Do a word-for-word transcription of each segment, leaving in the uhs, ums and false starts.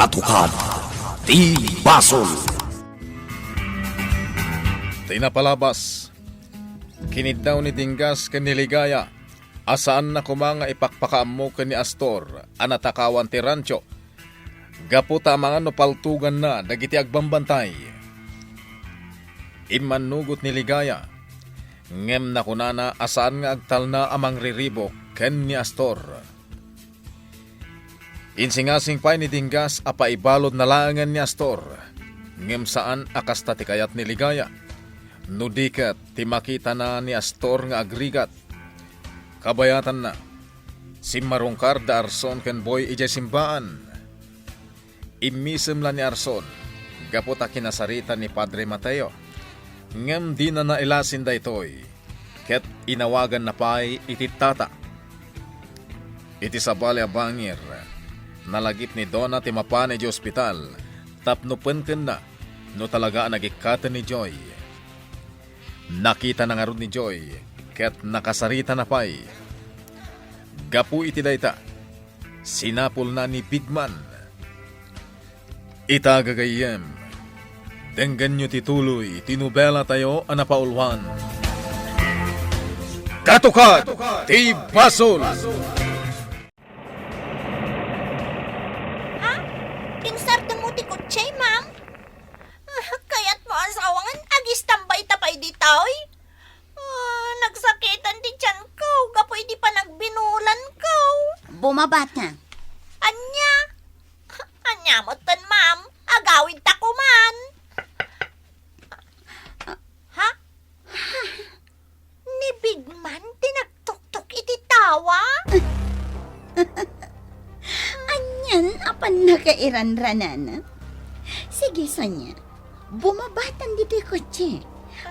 Katukad ti basol. Ti napalabas, kiniddaw ni Dinggas ken ni Ligaya a saanna koma nga ipakpakaammo ken ni Astor a natakawan ti rancho gapu ta amangan no paltuganna dagiti agbambantay. Immannugot ni Ligaya, ngem nakunana a saan nga agtalna a mangriribuk ken ni Astor. Insingasing pay ni Dinggas a paibaludna laengen ni Astor, ngem saan a kasta ti kayat ni Ligaya. No di ket ti makitana ni Astor nga agrigat, kabayatanna, simmarungkar da Arson ken Boy idiay simbaan. Immisem la ni Arson gapu ta kinasarita ni Padre Mateo, ngem dina nailasin daytoy, ket inawaganna pay iti tata. Iti sabali a bangir, nalagip ni Dona ti mapan idiay ospital tapno penkenna no talaga a nagikkaten ni Joy. Nakitana ngarud ni Joy ket nakasaritana pay. Gapu iti dayta, sinapulna ni Big Man. Ita, gagayyem, denggenyo ti tuloy ti nobelatayo a napauluan. Katukad ti Basol! Ha? Insardengmo ti kotse, ma'am? Ah, kayatmo a sawangan, agistambay ta pay ditoy? Ah, nagsakitan ti tiyanko gapu iti panagbinulanko. Bumabata. Ania? Ania metten, ma'am? Agawidta koman. Ha? Ni Big Man ti nagtuktok iti tawa? Anian a pannakairanranana? Sige, Sonia. Bumabatan ditoy kotse.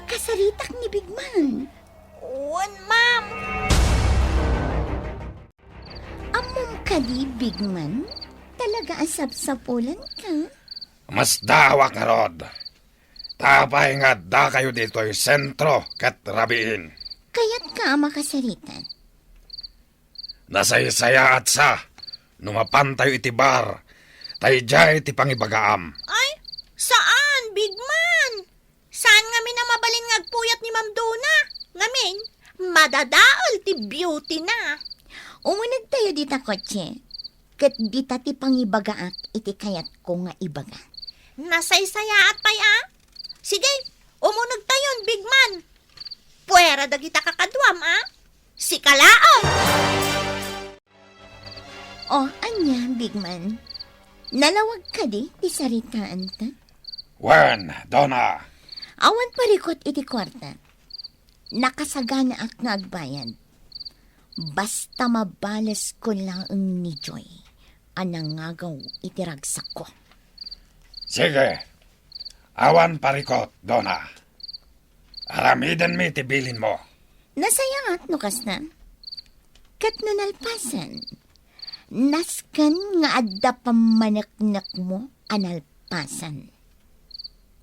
Kasaritak ni Big Man. Wen, ma'am. Ammom kadi, Big Man? Talaga a sapsapulanka? Masdaawak ngarud. Ta apay nga addakayo ditoy sentro ket rabiin? Kayatka a makasarita. Nasaysayaat sa no mapantayo iti bar, ta idiay ti pangibagaam. Ay, saan, Big Man? Saan ngamin a mabalin nga agpuyat ni Ma'am Dona? Ngamin, madadael ti beauty-na. Umunegtayo dita kotse, ket dita ti pangibagaak iti kayatko nga ibaga. Nasaysayaat pay a? Sige, umunegtayon, Big Man. Puera dagita kakaduam a? Sika laeng! O, ania, Big Man? Nalawag kadi ti saritaanta? Wen, Dona. Awan parikut iti kuarta. Nakasaganaak nga agbayad. Basta mabalesko laeng ni Joy a nangagaw iti ragsakko. Sige. Awan parikut, Dona. Aramidenmi ti bilinmo. Nasayaat no kasta. Ket no nalpasan, nasken nga adda pammaneknekmo a nalpasan.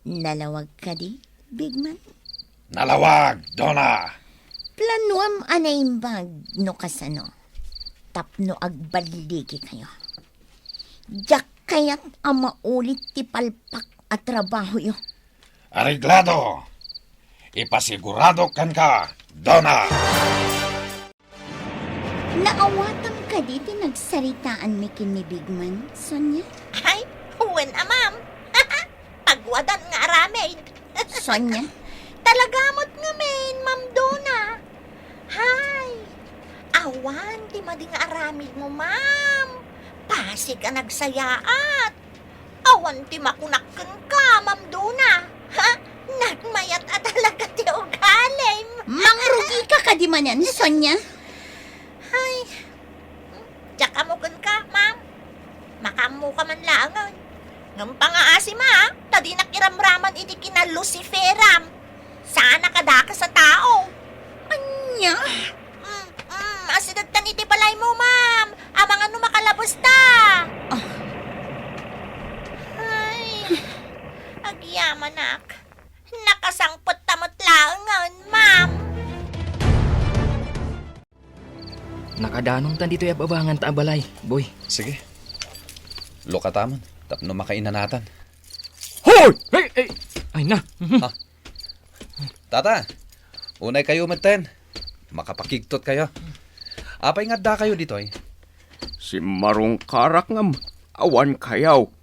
Nalawag kadi, Big Man? Nalawag, Dona. Planuam a naimbag no kasano. Tapno agballigikayo. Diak kayat a maulit ti palpak a trabahoyo. Areglado! Ipasiguradok kenka, Dona! Naawatam kadi ti nagsaritaanmi ken ni Big Man, Sonia? Ay, wen a, ma'am. Pagwadan nga aramid. Sonia? Talaga met ngamin, Ma'am Dona. Hay, awan ti madi nga aramidmo, ma'am. Pasig a nagsayaat. Awan ti makunak kenka, Ma'am Dona. Ha? Nagmayat a talaga ti ugalim. Mangrugika kadi manen, Sonia? Ay, diak ammo kenka, ma'am. Makaammoka man laengen. Ngem pangaasim, a, ta dinak iramraman iti kinaluciferam. Saan a kadakes a tao. Ania? Mm, mm, asidegtan iti balaymo, ma'am. Amangan no makalabes ta. Ah. Ay, agyamanak. Nakasangpet ta met laengen, ma'am. Nakadanongtan ditoy abangan ta a balay, boy. Sige. Lukataman. Tapno makainanatan. Hoy! Ay, ay, ay na. Ha? Tata, unay kayo metten. Makapakigtot kayo. Apay nga adda kayo ditoy? Simmarungkarak ngem awan kayo.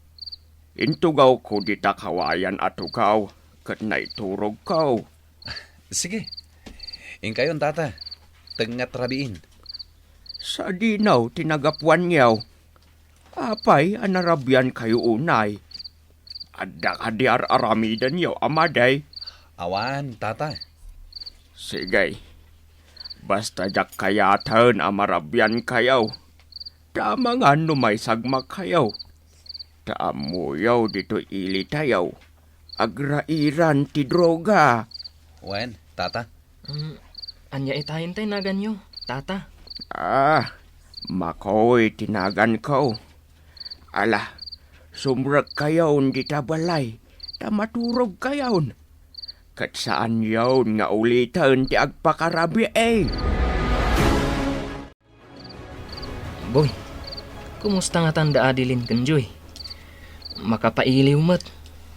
Intugawko dita kawayan a tugaw ket naiturogko. Sige. Inkayon, Tata. Tengngat rabiin. Sadino ti nagapuanyo? Apay a narabian kayo unay? Adda kadi ar-aramidenyo a madi? Awan, Tata. Sige. Basta diak kayaten a marabian kayo. Ta amangan no maisagmak kayo. Ta ammoyo ditoy ilitayo. Agrairan ti droga. Wen, Tata. Mm, ania itayen ti naganyo, Tata? Ah, Makoy ti naganko. Ala, sumrek kayon dita balay, ta maturog kayon. Ket saan yon nga uliten ti agpakarabii. Boy, kumusta ngatan da Adeline ken Joy? Makapailiw met.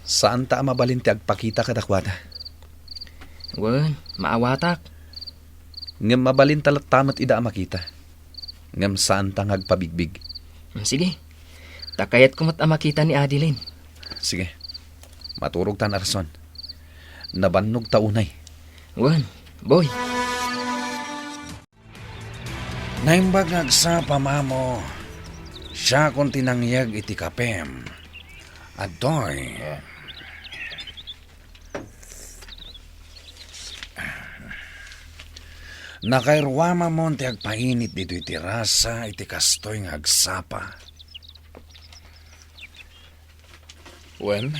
Saanta a mabalin ti agpakita kadakuada. Wen, maawatak. Ngem mabalinta latta met ida a makita. Ngem saanta nga agpabigbig. Sige. Ta kayatko met a makita ni Adeline. Sige. Maturogtan a rason. Nabannogta unay. Wen, Boy. Naimbag nga agsapam, Amo. Siakon ti nangyeg iti kapem. Adtoy. Nakairuamamon ti agpainit ditoy terasa iti kastoy nga agsapa. Wen,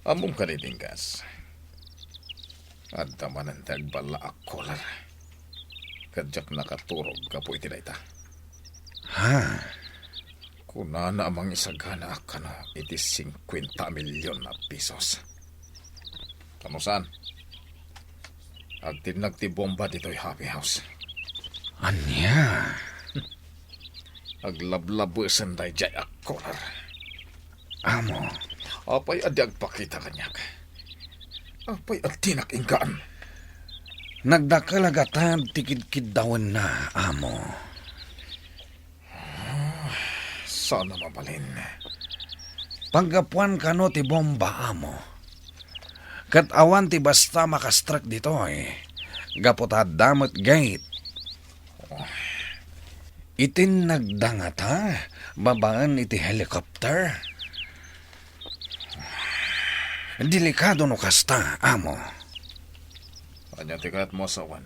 ammom kadi, Dinggas? Adda manen ti agballa a cooler. Ket diak nakaturog gapu iti dayta. Ha? Kunana a mangisagana a kano iti singkuenta a milion a pesos. Kano saan? Agtinnag ti bomba ditoy Happy House. Ania? Aglablabesen daydiay a cooler. Amo. Apay a di agpakita kaniak? Apay a dinak inggaan? Nagdakkel a gatad ti kidkiddawenna, Amo. Ah, saan a mabalin. Paggapuan kano ti bomba, Amo. Ket awan ti basta makastrek ditoy. Gapu ta adda met gate. Iti nagdangata, babaen iti helicopter. Delikado no kasta, Amo. Ania ti kayatmo a sawen?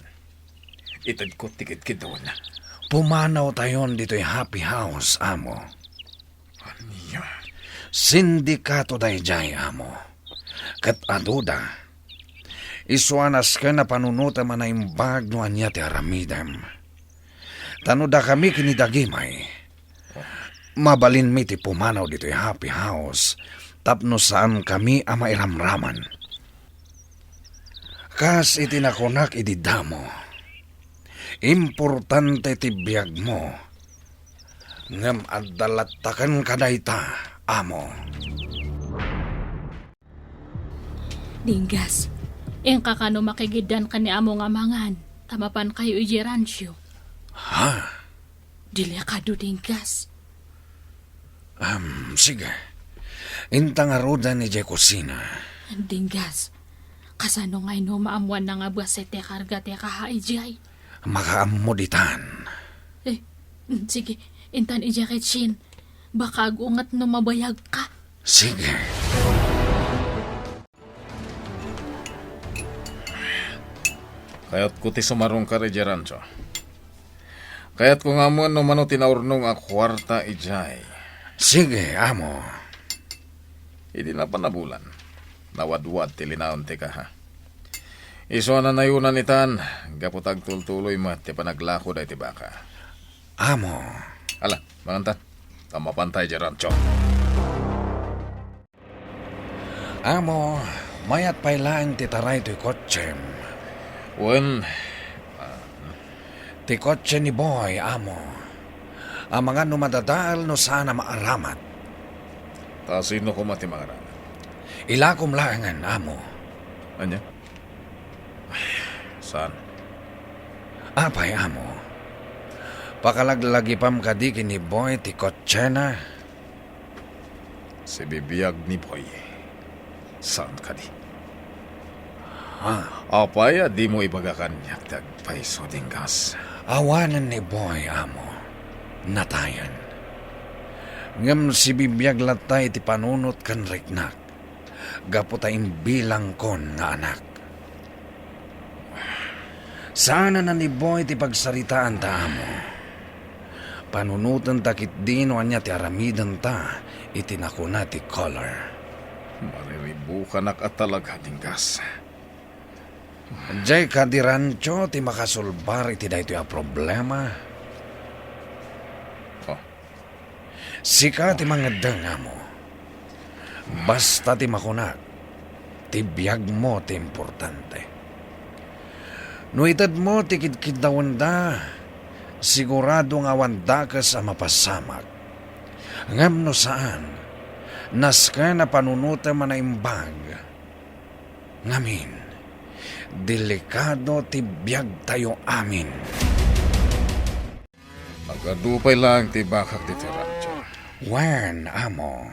Itedko ti kidkiddawenna. Pumanawtayon ditoy Happy House, Amo. Ania? Sindikato daydiay, Amo. Ket aduda, isu a nasken a panunotem a naimbag no ania ti aramidem. Ta no dakami ken ni Dagimay, mabalinmi ti pumanaw ditoy Happy House tapno saankami a mairamraman. Kas iti nakunak idi damo, importante ti biagmo, ngem adda latta kenka dayta, Amo. Dinggas, inka kano makigiddan ken ni Amo nga mangan, ta mapankayo idiay rancho. Ha? Delikado, Dinggas. Am, sige. Inta ngaruden idiay kusina. Dinggas, kasano ngay no maammoanna nga bassit ti karga ti kaha idiay? Makaammo ditan. Eh, sige, intan idiay kitchen. Baka agunget no mabayagka. Sige. Kayatko ti sumarungkar idiay rancho. Kayatko nga ammoen no mano ti naurnong a kuarta idiay. Sige, Amo. Idi napan a bulan, nawadwad ti linaon ti kaha. Isu a nanayonan itan, gapu ta agtultuloy met ti panaglako daydi baka. Amo. Ala, mangantan. Ta mapantay idiay rancho. Amo, mayat pay laeng ti taray toy kotsem. Wen, ah, ti kotse ni Boy, Amo. Amangan no madadael no saan a maaramat. Ta sino koma ti mangaramat? Ilakom laengen, amo. Ania? Ay, saan? Apay, amo. Pakalaglagipam kadi ken ni Boy ti kotsena? Sibibiag ni Boy. Saan kadi? Ha? Apay a dimo ibaga kaniak ti agpayso, Dinggas? Awanen ni Boy, amo. Natayen. Ngem sibibiag latta iti panunot ken riknak, gapu ta imbilangkon nga anak. Saan a naniboy ti pagsaritaanta, amo. Panunotenta ketdi no ania ti aramidenta iti nakuna ti caller. Mariribukanak a talaga, Dinggas. Diay kadi rancho ti makasolbar iti daytoy a problema. Oh. Sika ti mangeddeng, amo. Basta ti makunak, ti biagmo ti importante. No itedmo ti kidkiddawenda, sigurado nga awan dakes a mapasamak. Ngem no saan, nasken a panunotem a naimbag. Ngamin, delikado ti biagtayo amin. Agadu pay laeng ti bakak ditoy rancho. Wen, amo.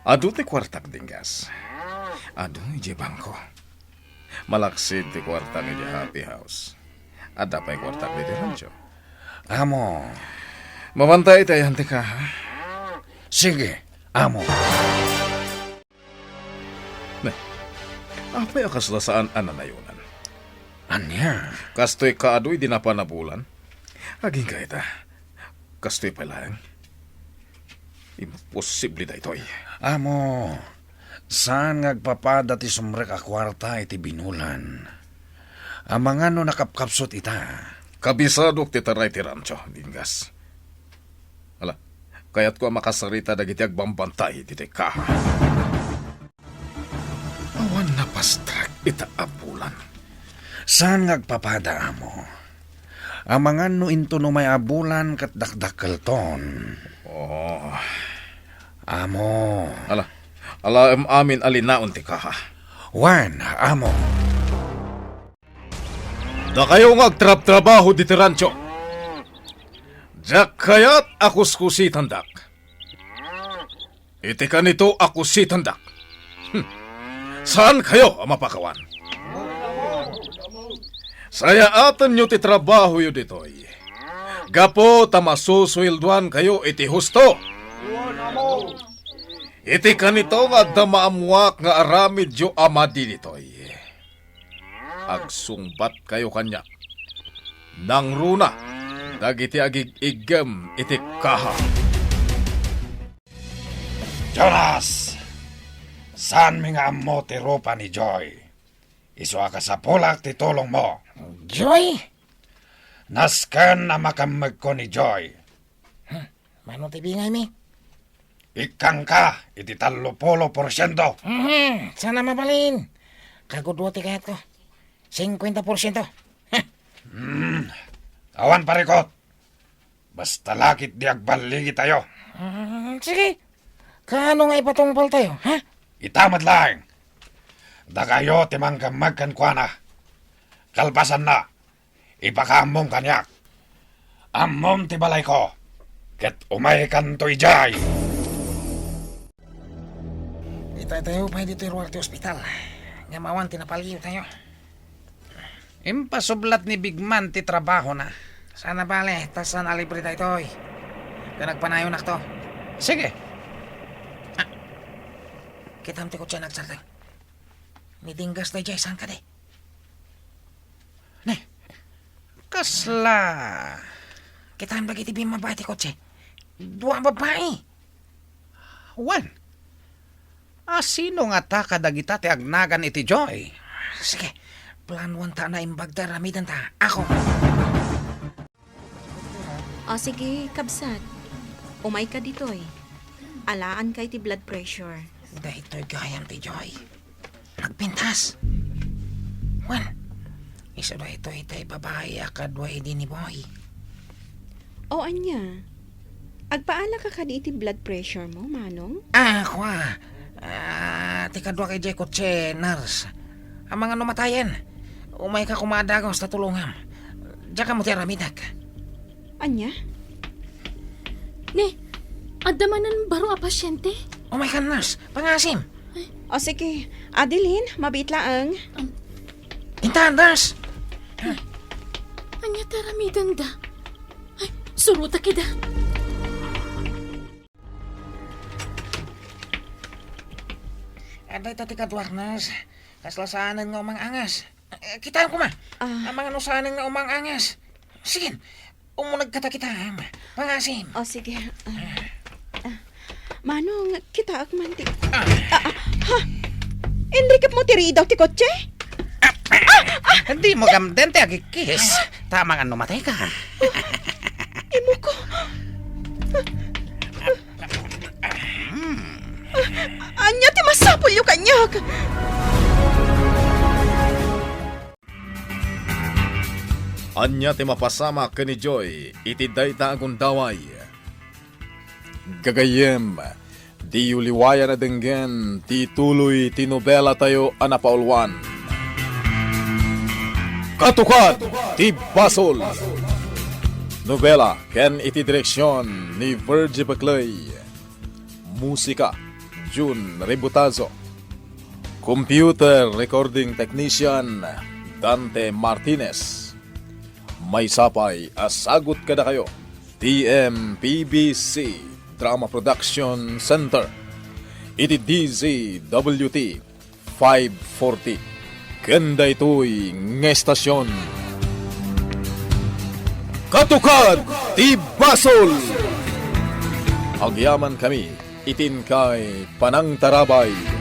Adu ti kuartak, Dinggas. Adu idiay bangko. Malaksid ti kuartak idiay Happy House. Adda pay kuartak ditoy rancho. Amo. Mabantay iti ayan ti kaha. Sige, amo. Ne, apay a kasla saan a nanayonan? Ania? Kastoy kaadu idi napan a bulan? Agingga ita. Kastoy pay laeng? Imposible daytoy. Amo, saan nga agpapada ti sumrek a kuarta iti binulan? Amangan no nakapkapsut ita. Kabisadok ti taray ti rancho, Dinggas. Ala, kayatko a makasarita dagiti agbambantay ditoy kaha. Awan napastrek ita a bulan. Saan nga agpapada, amo? Amangan no inton umay a bulan ket dakdakkelton. Oh. Amo. Ala, alaem amin a linaon ti kaha. Wen, amo. Dakayo nga agtrabtrabaho ditoy rancho. Diak kayat a kuskusitandak. Iti kanito a kusitandak. Hmm. Saankayo a mapakawan. Sayaatenyo ti trabahoyo ditoy. Gapu ta masusueldoankayo iti husto. Iti kanito nga adda maammoak nga aramidyo a madi ditoy. Agsungbatkayo kaniak. Nangruna dagiti agig-iggem iti kaha. Jonas! Saanmi nga ammo ti rupa ni Joy. Isu a kasapulak ti tulongmo. Joy? Nasken a makemmegko ni Joy. Huh? Mano ti bingaymi? Ikkangka iti tallo pulo porsiento. Mhm, saan a mabalin. Kagudua ti kayatko. Singkuenta porsiento. Heh. Hmm, awan parikot. Basta la ketdi agballigitayo. Mm, sige. Kaano nga ipatungpaltayo, ha? Ita met laeng. Dakayo ti mangkemmeg kenkuana. Kalpasanna, ipakaammom kaniak. Ammom ti balayko, ket umaykanto idiay. Itaytayo pay ditoy ruar ti ospital. Ngem awan ti napaliyawtayo. Impasublat ni Bigman ti trabahona. Saan a bale, ta saan a libre daytoy. Ken agpanayonakto. Sige. Ah, kitam ti kotse a nagsardeng. Ni Dinggas daydiay, saan kadi? Ne, kasla? Kitam dagiti bimmaba iti kotse. Dua a babbai. Wen, asino ngata kadagita ti agnagan iti Joy? Sige, planuanta a naimbag ti aramidenta. Ako. O sige, kabsat. Umayka ditoy. Alaanka iti blood pressure. Daytoy gayam ti Joy. Nagpintas. Wen, isu daytoy ti babai a kadua idi ni Boy. O ania? Agpaalaka kadi iti blood pressure mo, Manong? Ah, kua. Ah, ti kaduak idiay kotse, nurse. Amangan no matayen. Umayka koma a dagus ta tulongam. Diak ammo ti aramidek. Ania? Ne, adda manen baro a pasyente? Umaykan, nurse. Pangaasim. O sige. Adeline, mabiit laeng. Intan, nurse. Ania ti aramidenda? Ay, surotak ida. Adda ita ti kaduak, nurse. Kasla saanen nga umang-angas. Eh, kitaem koma. Ah. Amangan no saanen nga umang-angas. Sige, umunegka ta kitaem. Pangaasim. O, sige. Ah, ah. Manong, kitaek man ti... Ah. Ah, ah, ha? Inrikep mo ti ridaw ti kotse? Dimo gamden ti agikis. Ta amangan no matayka. Imo ko. Ania ti masapulyo kaniak? Ania ti mapasamak ken ni Joy iti dayta a gundaway? Gagayyem, diyo liwayan a denggen ti tuloy ti nobelatayo a napauluan, Katukad ti Basol. Nobela ken iti direksion ni Virgie Beclay. Musika, Jun Rebutazo. Computer Recording Technician, Dante Martinez. Maysa pay a sagut kadakayo ti M P B C Drama Production Center iti D Z W T five forty. Ken daytoy nga estasion, Katukad ti Basol! Agyamankami iti inkay panangtarabay.